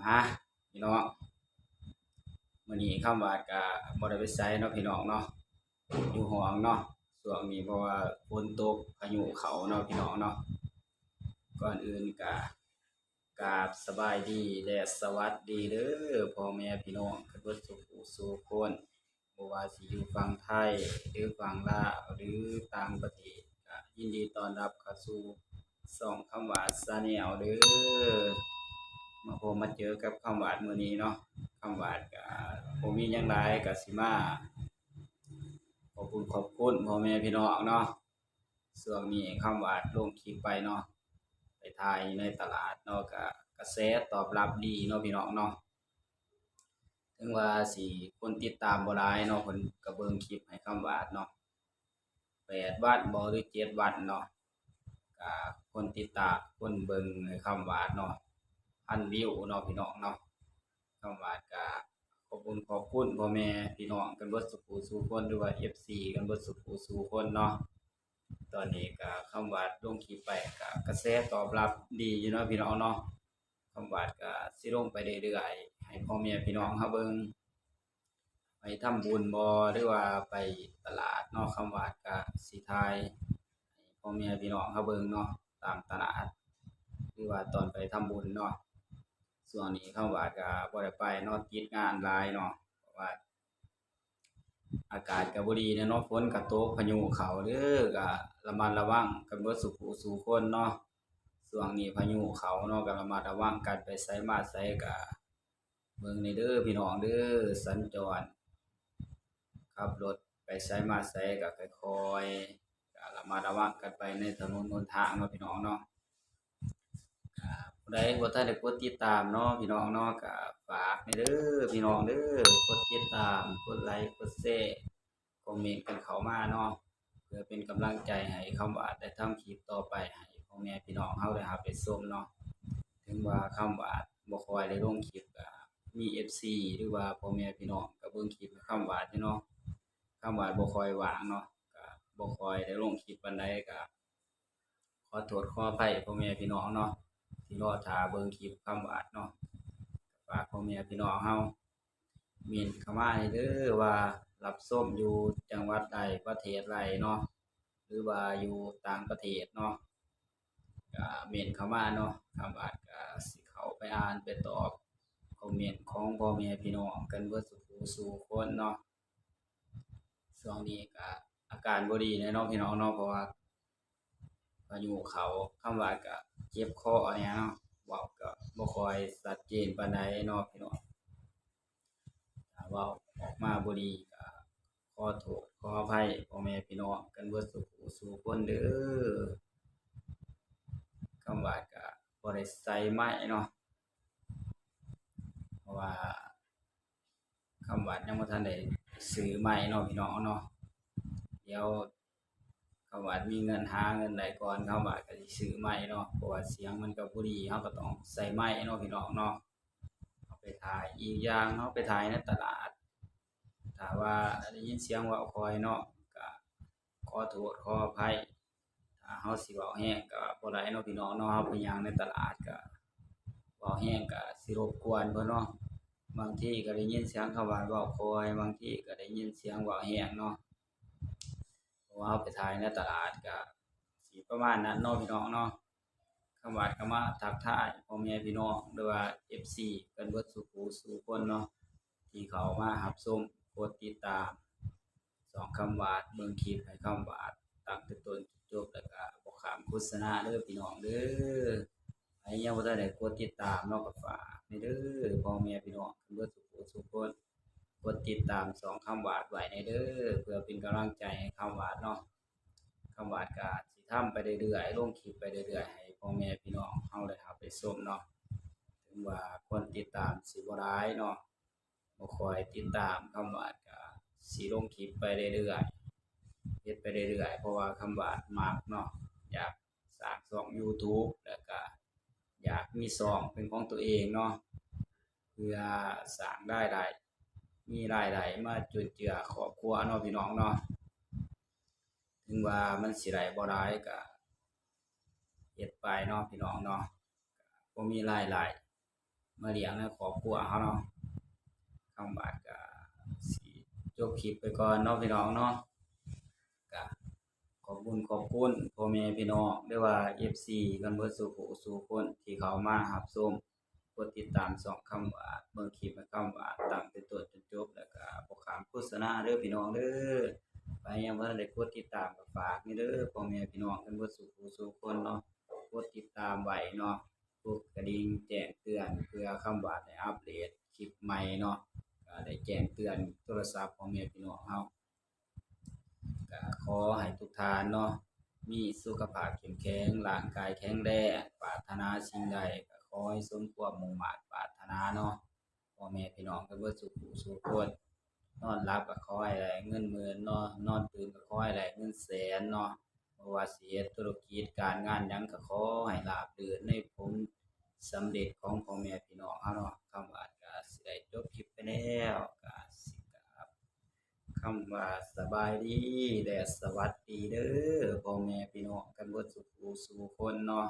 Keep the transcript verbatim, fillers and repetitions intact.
อ่ะ พี่น้อง มื้อนี้คำหวาดก็บ่ได้ไปไสเนาะพี่น้องเนาะ อยู่ห้องเนาะ ช่วงนี้เพราะว่าฝนตกพายุเข้าเนาะพี่น้องเนาะ ก่อนอื่นก็กราบสบายดีและสวัสดีเด้อพ่อแม่พี่น้องกันเบิดสู่ผู้สู่คน บ่ว่าสิอยู่ฝั่งไทย หรือฝั่งลาว หรือต่างประเทศ ก็ยินดีต้อนรับเข้าสู่ช่องคำหวาด Channel เด้อ มาพบมาเจอกับคำหวาดมื้อนี้เนาะ คำหวาดก็บ่มีหยังหลาย ก็สิมาขอบคุณขอบคุณพ่อแม่พี่น้องเนาะ ช่วงนี้คำหวาดลงคลิปไปเนาะ ไปถ่ายในตลาดเนาะ ก็กระแสตอบรับดีเนาะพี่น้องเนาะ ถึงว่าสิคนติดตามบ่หลายเนาะ เพิ่นก็เบิ่งคลิปให้คำหวาดเนาะ แปดวันบ่หรือเจ็ดวันเนาะ ก็คนติดตามคนเบิ่งให้คำหวาดเนาะ พันวิวเนาะพี่น้องเนาะ คำหวาดก็ขอบคุณขอบคุณพ่อแม่พี่น้องกันเบิดสู่ผู้สู่คน หรือว่า เอฟซี กันเบิดสู่ผู้สู่คนเนาะ ตอนนี้ก็คำหวาดลงคลิปไปก็กระแสตอบรับดีอยู่เนาะพี่น้องเนาะ คำหวาดก็สิลงไปเรื่อยๆ ให้พ่อแม่พี่น้องเฮาเบิ่ง ไปทำบุญบ่ หรือว่าไปตลาดเนาะ คำหวาดก็สิถ่ายให้พ่อแม่พี่น้องเฮาเบิ่งเนาะ ตามตลาด หรือว่าตอนไปทำบุญเนาะ ช่วงนี้คำหวาดก็บ่ได้ไปเนาะ ติดงานหลายเนาะ เพราะว่าอากาศก็บ่ดีแน่เนาะ ฝนก็ตก พายุเข้าเด้อ ก็ระมัดระวังกันเบิดสู่ผู้สู่คนเนาะ ช่วงนี้พายุเข้าเนาะ ก็ระมัดระวังกัน ไปไสมาไสก็เบิ่งแหน่เด้อพี่น้องเด้อ สัญจร ขับรถไปไสมาไสก็ค่อยๆ ก็ระมัดระวังกันไปในถนนหนทางเนาะพี่น้องเนาะ ก็ผู้ใดบ่ทันได้กดติดตามเนาะพี่น้องเนาะ ก็ฝากแหน่เด้อพี่น้องเด้อ กดติดตาม กดไลค์ กดแชร์ คอมเมนต์กันเข้ามาเนาะ เพื่อเป็นกำลังใจให้คำหวาดได้ทำคลิปต่อไปให้พ่อแม่พี่น้องเฮาได้รับได้ชมเนาะ ถึงว่าคำหวาดบ่ค่อยได้ลงคลิป ก็มี เอฟซี หรือว่าพ่อแม่พี่น้องก็เบิ่งคลิปคำหวาดอยู่เนาะ คำหวาดบ่ค่อยว่างเนาะ ก็บ่ค่อยได้ลงคลิปปานใด ก็ขอโทษขออภัยพ่อแม่พี่น้องเนาะ ที่รอท่าเบิ่งคลิปคำหวาดเนาะ ฝากพ่อแม่พี่น้องเฮาเม้นเข้ามาให้เด้อ ว่ารับชมอยู่จังหวัดใด ประเทศใดเนาะ หรือว่าอยู่ต่างประเทศเนาะ ก็เม้นเข้ามาเนาะ คำหวาดก็สิเข้าไปอ่านไปตอบคอมเมนต์ของพ่อแม่พี่น้องกันเบิดสู่ผู้สู่คนเนาะ ช่วงนี้ก็อาการบ่ดีแหน่เนาะพี่น้องเนาะ เพราะว่าพายุเข้า คำหวาดก็เจ็บคอแหน่เนาะ เว้าก็บ่ค่อยชัดเจนปานใดเนาะพี่น้อง ถ้าเว้าออกมาบ่ดีก็ขอโทษขออภัยพ่อแม่พี่น้องกันเบิดสู่ผู้สู่คนเด้อ คำหวาดก็บ่ได้ใส่ไมค์เนาะ เพราะว่าคำหวาดยังบ่ทันได้ซื้อไมค์เนาะพี่น้องเนาะ เดี๋ยวคำหวาดมีเงิน หาเงินได้ก่อน คำหวาดก็สิซื้อไมค์เนาะ เพราะว่าเสียงมันก็บ่ดี เฮาก็ต้องใส่ไมค์เนาะพี่น้องเนาะ เอาไปถ่าย อีกอย่างเฮาไปถ่ายในตลาด ถ้าว่าได้ยินเสียงเว้าค่อยเนาะ ก็ขอโทษขออภัย ถ้าเฮาสิเว้าแฮงก็บ่ได้เนาะพี่น้องเนาะ เฮาไปย่างในตลาดก็เว้าแฮงก็สิรบกวนเพิ่นเนาะ บางทีก็ได้ยินเสียงคำหวาดเว้าค่อย บางทีก็ได้ยินเสียงเว้าแฮงเนาะ เพราะว่าเฮาไปถ่ายในตลาดก็สิประมาณนั้นเนาะพี่น้องเนาะ คำหวาดก็มาทักทายพ่อแม่พี่น้อง หรือว่า เอฟซี กันเบิดสู่ผู้สู่คนเนาะ ที่เข้ามารับชม กดติดตามช่องคำหวาด เบิ่งคลิปให้คำหวาดตั้งแต่ต้นจนจบ แล้วก็บ่ข้ามโฆษณาเด้อพี่น้องเด้อ ใครยังบ่ทันได้กดติดตามเนาะ ก็ฝากแหน่เด้อพ่อแม่พี่น้องกันเบิดสู่ผู้สู่คน กดติดตามช่องคำหวาดไว้แหน่เด้อ เพื่อเป็นกำลังใจให้คำหวาดเนาะ คำหวาดก็สิทำไปเรื่อยๆ ลงคลิปไปเรื่อยๆ ให้พ่อแม่พี่น้องเฮาได้รับได้ชมเนาะ ถึงว่าคนติดตามสิบ่หลายเนาะ บ่ค่อยติดตาม คำหวาดก็สิลงคลิปไปเรื่อยๆ เฮ็ดไปเรื่อยๆ เพราะว่าคำหวาดมักเนาะ อยากสร้างช่อง YouTube แล้วก็อยากมีช่องเป็นของตัวเองเนาะ เพื่อสร้างรายได้ มีรายได้มาจุนเจือครอบครัวเนาะพี่น้องเนาะ ถึงว่ามันสิได้บ่หลายก็เฮ็ดไปเนาะพี่น้องเนาะ บ่มีรายได้ มาเลี้ยงในครอบครัวเฮาเนาะ คำหวาดก็สิจบคลิปไปก่อนเนาะพี่น้องเนาะ ก็ขอบคุณ ขอบคุณพ่อแม่พี่น้อง หรือว่า เอฟซี กันเบิดสู่ผู้สู่คนที่เข้ามารับชม กดติดตามช่องคำหวาด เบิ่งคลิปให้คำหวาดตั้งแต่ต้นจนจบ แล้วก็บ่ข้ามโฆษณาเด้อพี่น้องเด้อ ไปยังบ่ทันได้กดติดตามก็ฝากนี่เด้อ พ่อแม่พี่น้องกันเบิดสู่ผู้สู่คนเนาะ กดติดตามไว้เนาะ กดกระดิ่งแจ้งเตือนเพื่อคำหวาดได้อัปเดตคลิปใหม่เนาะ ก็ได้แจ้งเตือนโทรศัพท์พ่อแม่พี่น้องเฮา ก็ขอให้ทุกท่านเนาะ มีสุขภาพเข้มแข็ง ร่างกายแข็งแรง ปรารถนาสิ่งใดก็ขอให้สมความมุ่งมาดปรารถนาเนาะ พ่อแม่พี่น้องกันเบิดสู่ผู้สู่คน นอนหลับก็ขอให้ได้เงินหมื่นเนาะ นอนตื่นก็ขอให้ได้เงินแสนเนาะ บ่ว่าสิเฮ็ดธุรกิจการงานหยังก็ขอให้ราบรื่นในผลสำเร็จของพ่อแม่พี่น้องเฮาเนาะ คำหวาดก็สิได้จบคลิปไปแล้ว ก็สิกราบคำว่าสบายดีและสวัสดีเด้อ พ่อแม่พี่น้องกันเบิดสู่ผู้สู่คนเนาะ